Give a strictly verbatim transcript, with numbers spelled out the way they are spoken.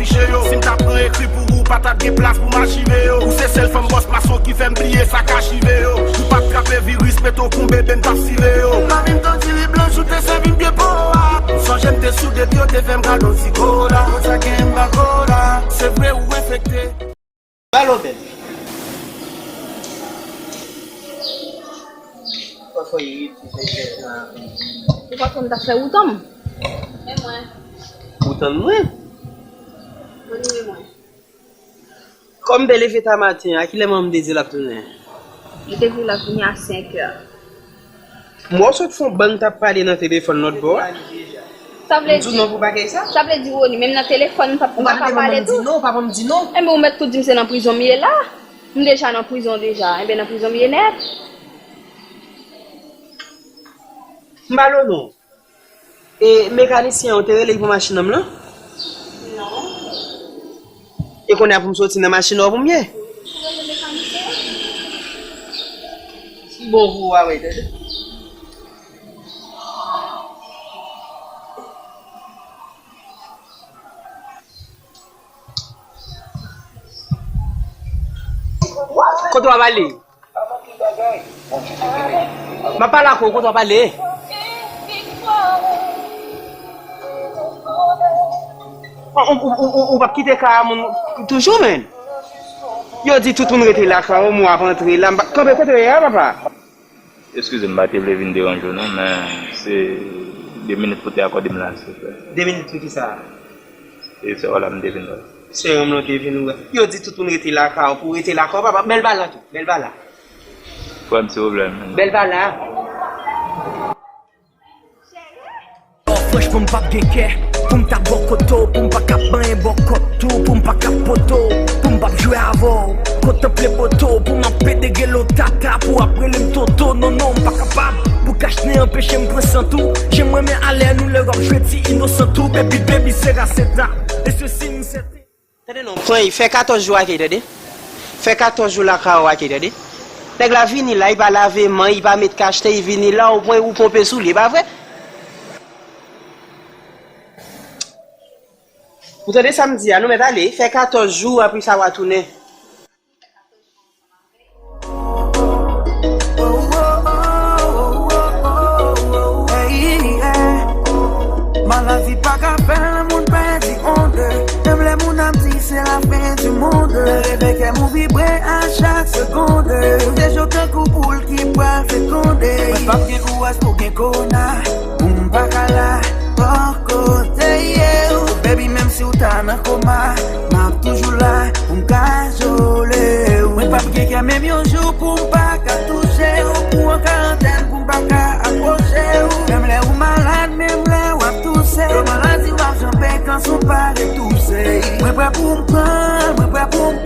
Yo. Si m ta pran ekri pou ou, pa t ap gen plas pou m achive yo. Ou se sèl fanm bòs mason ki fè m bliye sa k achive yo. Ou p ap trape viris, mete w kon bebe, m t ap sire yo. M pa vin tann diri blanch, ou te sèvi m pye po a. M sonje m te sou depi yo te fè m kado ti kola. Konsa gen m pa kola. Se vre ou enfekte. Balo bèl. Ou pa konn ta fè ou tann. Men mwen. Ou tann mwen? Mwen ni men mwen. Kòm te leve ta maten, a kilè manman m te di l ap tounen? Li te di l ap vini a senk è. M wè w sot fè yon bang t ap pale nan telefòn lòt bò a. Sa vle di non pou bagay sa? Sa vle di Rony, menm nan telefòn, m p ap, ou pa ka pale tou. Ou pa di non, ou pa di non. Enben, ou mèt tou di m se nan prizon m ye la. M deja nan prizon deja. Enben, nan prizon m ye nèt. M pa lo non. E mekanisyen an, ou te rele l pou machin nan m lan? Non. E kounye a pou m soti nan machin nan pou m ye? Wi, pou rele mekanisyen an. Si bon pou ou a, wi, tande. Kote w ap ale? M ap pale ak ou, kote w ap ale? Ou, ou, ou, ou, ou p ap kite kay a moun toujou, menn? Yo di tout moun rete lakay yo, mwen ap antre la. M pa, kanpe kote w ye a, papa? Eskize m, m pa te vle vin deranje w non, men se de minit pou te akòde m la, silvouplè. De minit pou kisa? E sè w la m te vin wè. Sè w lan w te vin wè. Yo di tout moun rete lakay yo, pou w rete lakay yo, papa. Bèl bala tou, bèl bala. Frè m, silvouplè. Bèl bala. Franchman, m p ap gen kè pou m ta bò kote w, pou m pa ka ban yon bòkòt tou, pou m pa ka poto, pou m p ap jwe avè w. Kontanple poto, pou m ap pede gelo tata, pou w ap rele m toto. Non, non, m pa kapab. Pou kach nen anpeche m pran sant ou. Jan m renmen alè nou lè w ap jwe ti inosan tou. Baby, baby, sera seta. E se si m sete. Tande non, pran, fè katòz jou akèy, tande. Fè katòz jou lakay ou akèy, tande. Nèg la vini la, li pa lave men, li pa met kach nen, li vini la, ou pran, ou ponpe sou li, e pa vre? Ou tande sa m di a, nou mèt ale, fè katòz jou, apre sa w a tounen. Maladi pa ka fè moun pèdi onde. Menm lè moun ap di se la fen di mond. Lè reve kè m ou vibre a chak segonde. Ou te cho tankou poul ki pral fekonde. Mwen p ap gen kouraj pou gen kona. Pou m pa ka la, bò kote w. Baby, menm si w ta nan koma, m ap toujou la pou m kajole w. Mwen p ap gen kè menm yon jou pou m pa ka touche w. Pou an karantèn pou m pa ka apwoche w. Menm lè ou malad, menm lè w ap touse. Yon maladi w ap janbe kan son pa retouse. Mwen prè pou m pran, mwen prè pou m